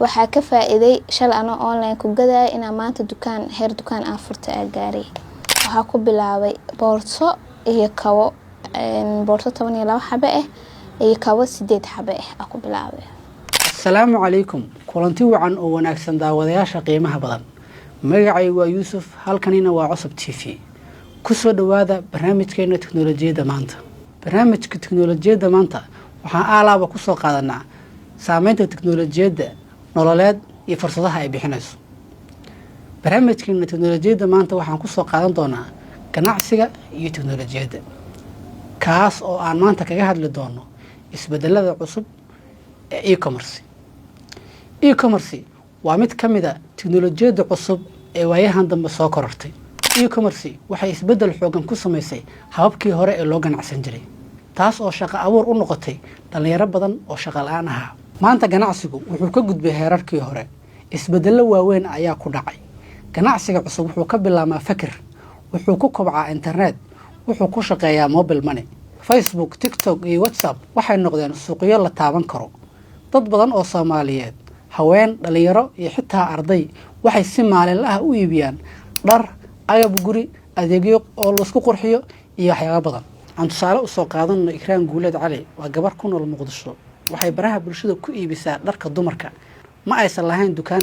Waxaa ka faa-iiday shalay anoo online ku gadaya inaa maanta dukaan, heer dukaan aan furta aa gaaray. Waxaa ku bilaabay boorso iyo kabo, boorso 12 xabe ah iyo kabo 8 xabe ah aa ku bilaabay. Asalaamu calaykum, kulanti wacan oo wanaagsan, daawadayaasha qiimaha badan. Magacaygu waa Yuusuf, halkanina waa Cusub TV. Kusoo dhowaada barnaamijkeena Teknolojiyadda Maanta. Barnaamijka Teknolojiyadda Maanta waxaan aalaaba kusoo qaadanaa saameynta teknolojiyadda nololeed iyo fursadaha ay bixinayso. Barnaamijkeena Teknolojiyadda Maanta waxaan kusoo qaadan doonaa ganacsiga iyo teknolojiyadda, kaas oo aan maanta kaga hadli doono isbedelada cusub ee e-commerce. E-commerce waa mid ka mid a teknolojiyadda cusub ee waayahan dambe soo korortay. E-commerce waxay isbeddel xoogan ku samaysay hababkii hore ee loo ganacsan jiray, taas oo shaqo abuur u noqotay dhallinyaro badan oo shaqo la-aan ahaa. Maanta ganacsigu wuxuu ka gudbay heerarkii hore, isbeddello waaweyn ayaa ku dhacay. Ganacsiga cusub wuxuu ka bilaabmaa fakir, wuxuu ku kobcaa internet, wuxuu ku shaqeeyaa mobile money. Facebook, TikTok iyo WhatsApp waxay noqdeen suuqyo la taaban karo. Dad badan oo Soomaaliyeed, haween, dhallinyaro iyo xitaa arday, waxay si maalinla ah u iibiyaan dhar, agab guri, adeegyo oo laisku qurxiyo iyo waxyaaba badan. Aan tusaale usoo qaadano Ikraan Guuleed Cali. Waa gabar ku nool Muqdisho. Waxay baraha bulshada ku iibisaa dharka dumarka. Ma aysan lahayn dukaan,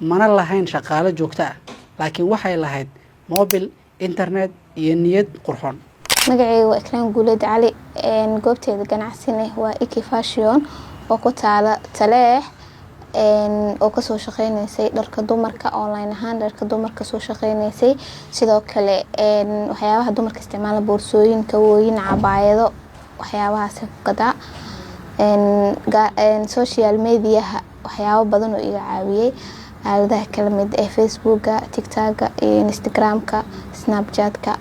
mana lahayn shaqaalo joogto ah, laakiin waxay lahayd mobil, internet iyo niyad qurxoon. Magacayga waa Ikraan Guuleed Cali. Goobteeda ganacsina waa Iki Fashion oo ku taala Taleex, oo kasoo shaqeyneysay dharka dumarka online ahaan, dharka dumarka soo shaqeyneysay. Sidoo kale waxyaabaha dumarka isticmaala, boorsooyin, kawooyin, cabaayado, waxyaabahaas ku gadaa. Social mediaha waxyaabo badan oo iga caawiyey, aaladaha kala mid ee Facebooka, TikToka iyo Instagramka, Snapchatka.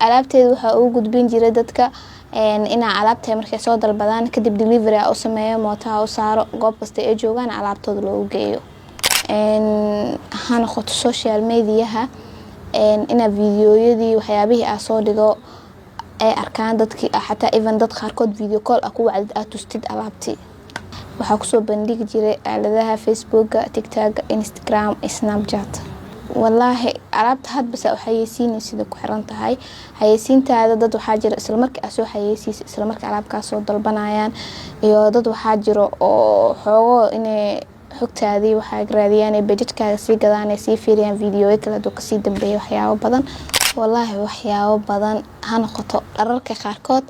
Alaabteeda waxaa ugu gudbin jiray dadka inaa alaabta markay soo dalbadaan kadib delivery a u sameeyo, mootaha u saaro, goob kasta ay joogaan alaabtooda loogu geeyo. Ha noqoto social mediaha inaa videoyadii, waxyaabihii aa soo dhigo ay arkaan dadkii, xataa even dad qaarkood video call a ku wacdid, aad tustid alaabtii. Waxaa kusoo bandhigi jiray aaladaha Facebooka, TikToka, Instagram, Snapchat. Wallaahi alaabta hadba saa u xayeysiinay sida ku xiran tahay xayeysiintaada. Dad waxaa jira isla markii aad soo xayeysiisa isla markii alaab kaa soo dalbanayaan, iyo dad waxaa jiro oo xoogo inay xogtaadii waxaa raadiyaan, page-kaaga sii gadaan, ay sii fiiriyaan videoyo kale haduu kasii dambeeya. Waxyaabo badan, wallaahi waxyaabo badan. Ha noqoto dhararka qaarkood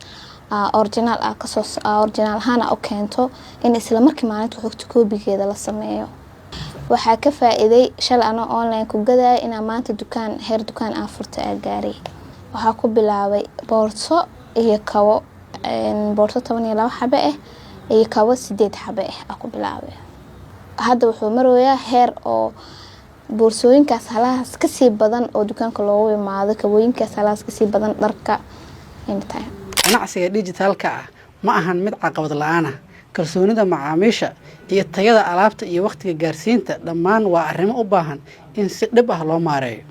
original ah, kasoo original ahaan u keento in isla markii maalinta xogta koobigeeda la sameeyo. Waxaa ka faa-iiday shalay anoo online ku gadaya inaa maanta dukaan, heer dukaan aan furta aa gaaray. Waxaa ku bilaabay boorso iyo kabo, boorso 12 xabe ah iyo kabo 8 xabe ah aa ku bilaabay. Hadda wuxuu maroyaa heer oo boorsooyinkaas halahaas kasii badan oo dukaanka loogu imaado, kabooyinkaas halahaas kasii badan, dharka anytime. Ganacsiga dijitaalka ah ma ahan mid caqabad la-aan ah. Kalsoonida macaamiisha iyo tayada alaabta iyo wakhtiga gaarsiinta dhammaan waa arrimo u baahan in si dhib ah loo maareeyo.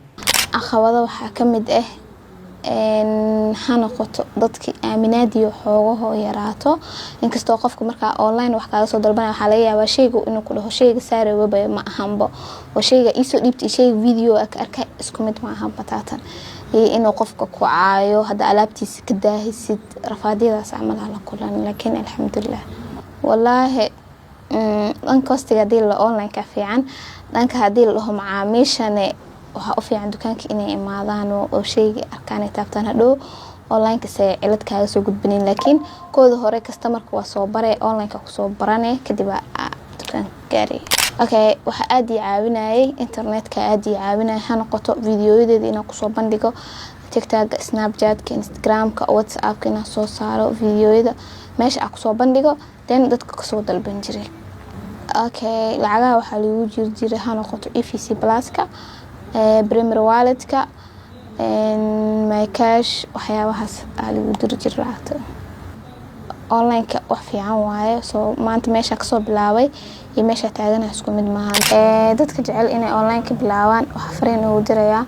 Caqabado waxaa ka mid ah, ha noqoto dadki aaminaadiyo xoogahoo yaraato. Inkastoo qofka markaa online wax kaaga soo dalbanaya, waxaa laga yaabaa sheyga inuu ku dhaho sheyga saarowaba ma ahanba, oo sheyga iisoo dhiibta iyo sheyga video ka arka isku mid ma ahan bataatan, iyo inuu qofka ku caayo hadda alaabtiisa ka daahisid. Rafaadyadaas camal la kulan, laakiin alxamdulilah. Wallaahi dhanka hostiga hadii la online-ka fiican, dhanka hadii la dhaho macaamiishane waxaa u fiican dukaanka inay imaadaan oo sheyga arkaan, ay taabtaan. Hadhow online-ka se cilad kaaga soo gudbinin, laakiin kooda hore customerka waa soo bare, online-ka kusoo barane, kadib aa dukaanka gaaray. Okay, waxaa aada ii caawinayay internetka, aada ii caawinayay. Ha noqoto videoyadeeda inaan kusoo bandhigo TikToka, Snapchatka, Instagramka, WhatsAppka, inaan soo saaro videoyada meesha aan kusoo bandhigo, then dadka kasoo dalban jiray. Okay, lacagaha waxaa lagu jiri jiray, ha noqoto EVC Pluska, Premier Walletka, MyCash, waxyaabahaas aa lagu diri jiray lacagta. Online-ka wax fiican waaye. Soo maanta meesha kasoo bilaabay iyo meesha taaganaha isku mid maahan. Dadka jecel inay online ka bilaabaan waxaa fariin ugu dirayaa: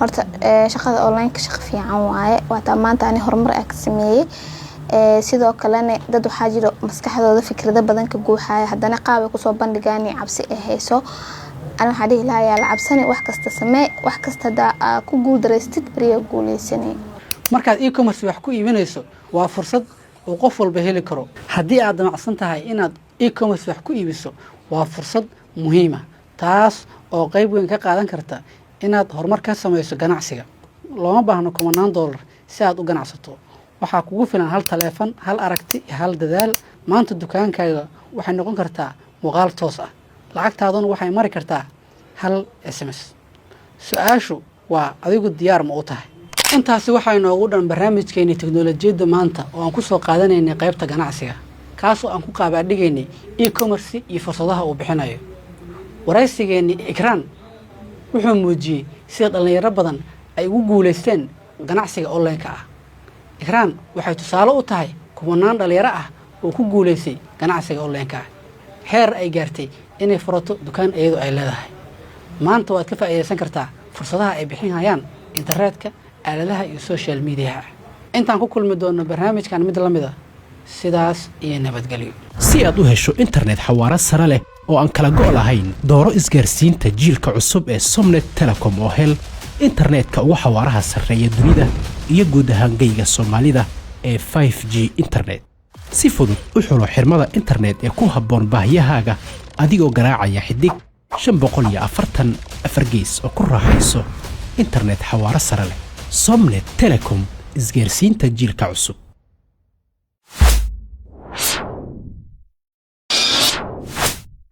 horta shaqada online-ka shaqo fiican waaye. Waataa maanta ani horumar aa ka sameeyey. Sidoo kalena dad waxaa jiro maskaxdooda fikrado badan ka guuxaya, haddana qaab ay kusoo bandhigaan cabsi ay hayso. Ani waxaa dhihi lahaa, yaa la cabsani, wax kasta samee, wax kasta hadaa aa ku guuldareystid, beriyaa guuleysanay. Markaad e-commerce wax ku iibinayso, waa fursad uu qof walba heli karo. Haddii aad damacsan tahay inaad e-commerce wax ku iibiso, waa fursad muhiima, taas oo qeyb weyn ka qaadan karta inaad horumar ka samayso ganacsiga. Looma baahno kumanaan dollar si aad u ganacsato. Waxaa kugu filan hal taleefan, hal aragti iyo hal dadaal. Maanta dukaankaaga waxay noqon kartaa muuqaal toos ah, lacagtaaduna waxay mari kartaa hal SMS. Su-aashu waa, adigu diyaar ma u tahay? Intaasi waxaa inoogu dhan barnaamijkeeni teknolojiyadda maanta, oo aan kusoo qaadanaynay qaybta ganacsiga, kaasoo aan ku qaabaadhigaynay e-commerce iyo fursadaha uu bixinayo. Waraysigeenni Ikraan wuxuu muujiyey sida dhallinyaro badan ay ugu guulaysteen ganacsiga online-ka ah. Ikraan waxay tusaale u tahay kumanaan dhallinyaro ah oo ku guulaystay ganacsiga online-ka ah, heer ay gaartay inay furato dukaan iyadu ay leedahay. Maanta waad ka faa'iidaysan kartaa fursadaha ay bixinayaan internetka, aaladaha iyo social mediaha. Intaan ku kulmi doono barnaamijkan mid la mid a, sidaas iyo nabadgelyo. Si aad u hesho internet xawaaro sare leh oo aan kala go' lahayn, dooro isgaarsiinta jiilka cusub ee Somnet Telecom oo hel internetka ugu xawaaraha sarreeya dunida iyo guud ahaan geyga Soomaalida ee 5G internet. Si fudud u xulo xirmada internet ee ku habboon baahiyahaaga adigoo garaacaya *544#, oo ku raaxayso internet xawaaro sare leh. Somnet Telecom, isgaarsiinta jiilka cusub.